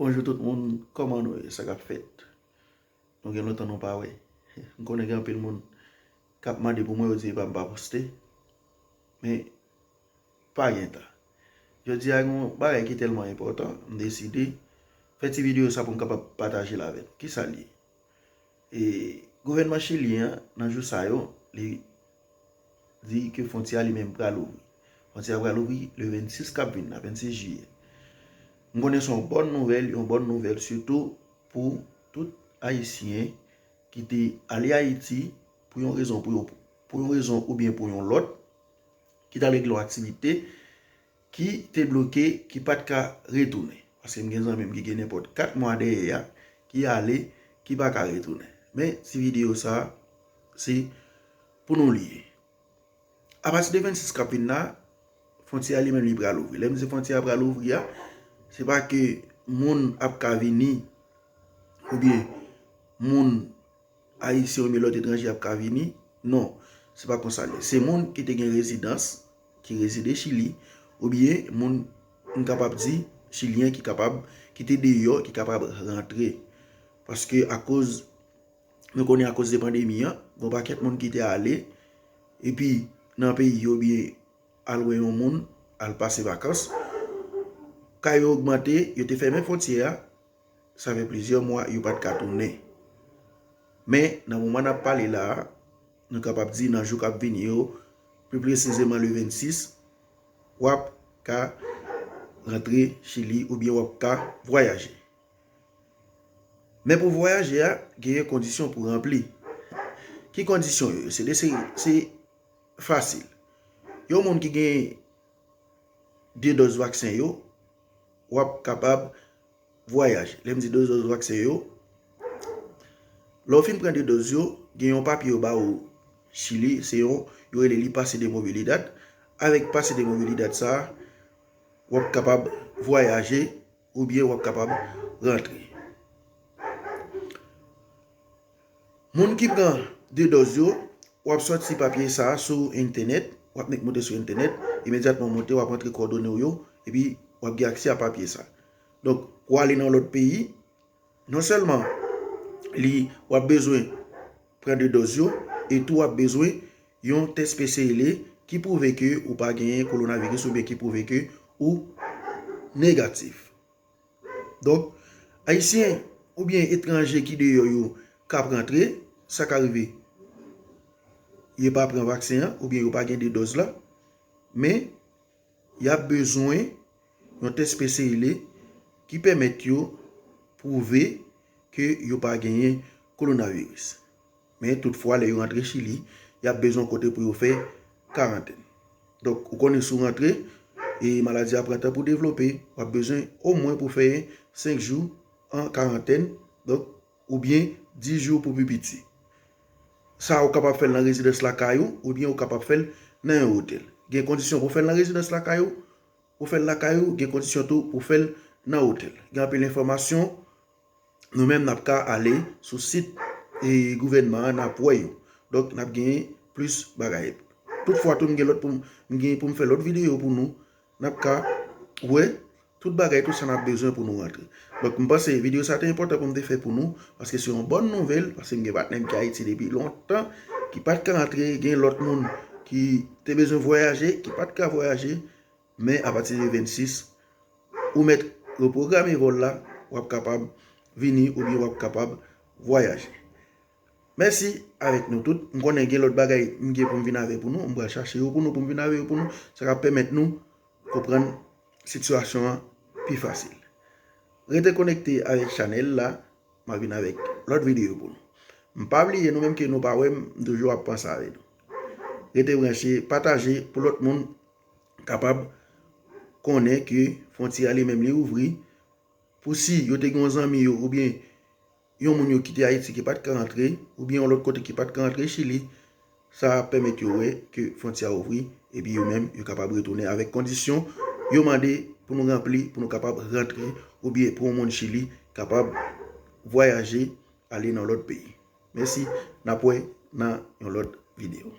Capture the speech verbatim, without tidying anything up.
Bonjou tout moun, kòman nou ye? Sa k ap fèt? Nou gen lontan nou pa wè. M konnen gen anpil moun k ap mande pou mwen, yo di e pa m pa poste. Men, pa gen tan. Jodi a, gen yon bagay ki tèlman enpòtan, m deside fè ti videyo sa pou m kapab pataje l avè nou. Kisa l ye? E, gouvènman chilyen an, nan jou sa yo, li di ke fwontyè a li menm pral ouvri. Fwontyè a pral ouvri le vennsis k ap vin la, vennsis jiyè. M konnen se yon bòn nouvèl, yon bòn nouvèl sitou pou tout Ayisyen ki te ale Ayiti pou yon rezon, pou yon, pou yon rezon oubyen pou yon lòt, ki t al regle yon aktivite ki te bloke, ki pa t ka retounen. Paske m gen zanmi m ki gen nenpòt kat mwa dèyè a, ki ale, ki pa ka retounen. Men, ti videyo sa a, se pou nou li ye. Apati de vennsis k ap vin la, fwontyè a li menm li pral ouvri. Lè m di fwontyè a pral ouvri a, se pa ke moun ap ka vini, oubyen moun ayisyen oubyen lòt etranje ap ka vini. Non, se pa konsa l ye. Se moun ki te gen rezidans, ki rezide Chili, oubyen moun, m kapab di, chilyen ki kapab, ki te deyò, ki kapab rantre. Paske akoz, nou konnen akoz de pandemi an, gen yon pakèt moun ki te ale, epi nan peyi yo, oubyen al wè yon moun, al pase vakans, ka yo ogmante, yo te fèmen fwontyè a, sa fè plizyè mwa yo pa t ka tounen. Men, nan moman n ap pale la a, nou kapab di nan jou k ap vini yo, pi presizeman le vennsis, w ap ka rantre Chili oubyen w ap ka vwayaje. Men pou vwayaje a, genyen kondisyon pou ranpli. Ki kondisyon yo? Se de, se, se fasil. Yon moun ki gen de dòz vaksen yo, w ap kapab vwayaje. Lè m di de dòz vaksen yo, lè w fin pran de dòz yo, gen yon papye yo ba ou Chili, se yon, yo rele li pase de mobilidad. Avèk pase de mobilidad sa a, w ap kapab vwayaje oubyen w ap kapab rantre. Moun ki pran de dòz yo, w ap sòti papye sa a sou entènèt, w ap mèt moute sou entènèt, imedyatman w moute, w ap antre kowòdone w yo, epi w ap gen aksè a papye sa a. Donk, pou w ale nan lòt peyi, non sèlman li, w ap bezwen pran de dòz yo, e tou w ap bezwen yon tès P C R ki pwouve ke ou pa genyen kowonaviris oubyen ki pwouve ke ou negatif. Donk, Ayisyen oubyen etranje ki deyò yo k ap rantre, sa ka rive yo pa pran vaksen an oubyen yo pa gen de dòz la, men y ap bezwen yon tès P C R ki pèmèt yo pwouve ke yo pa genyen kowonaviris. Men toutfwa, lè yo rantre Chili, y ap bezwen yon kote pou yo fè karantèn. Donk, ou konnen si w rantre, e maladi a pran tan pou devlope, w ap bezwen omwen pou fè senk jou an karantèn, donk, oubyen dis jou pou pi piti. Sa, ou kapab fè l nan rezidans lakay ou, oubyen ou kapab fè l nan yon otèl. Gen kondisyon pou fè l nan rezidans lakay ou, pou fè l lakay ou, gen kondisyon tou pou fè l nan otèl. Gen anpil enfòmasyon, nou menm n ap ka ale sou sit, e, gouvènman an, n ap wè yo. Donk, n ap genyen plis bagay. Toutfwa tou, m gen lòt pou m, m gen pou m fè lòt videyo pou nou. N ap ka wè tout bagay, tout sa n ap bezwen pou nou rantre. Donk, m panse videyo sa te enpòtan pou m te fè pou nou, paske se yon bòn nouvèl, paske m gen patnè m ki Ayiti depi lontan, ki pa t ka rantre, gen lòt moun ki te bezwen vwayaje, ki pa t ka vwayaje, men apati de vennsis, ou mèt repwograme vòl la, w ap kapab vini oubyen w ap kapab vwayaje. Mèsi avèk nou tout. M konnen gen lòt bagay m gen pou m vin avè pou nou. M pral chache yo pou nou, pou m vin avè yo pou nou. Sa ka pèmèt nou konprann sitiyasyon an pi fasil. Rete konekte avèk chanèl la, m ap vin avèk lòt videyo pou nou. M pa bliye nou menm ke nou pa wè m, m toujou ap panse avè nou. Rete branche, pataje pou lòt moun kapab konnen ke fwontyè a li menm li ouvri. Pou si yo te gen yon zanmi yo oubyen yon moun yo kite Ayiti ki pa t ka rantre, oubyen yon lòt kote ki pa t ka rantre Chili, sa ap pèmèt yo wè ke fwontyè a ouvri, epi yo menm, yo kapab retounen avèk kondisyon yo mande pou nou ranpli, pou nou kapab rantre, oubyen pou yon moun Chili kapab vwayaje, ale nan lòt peyi. Mèsi, n ap wè nan yon lòt videyo.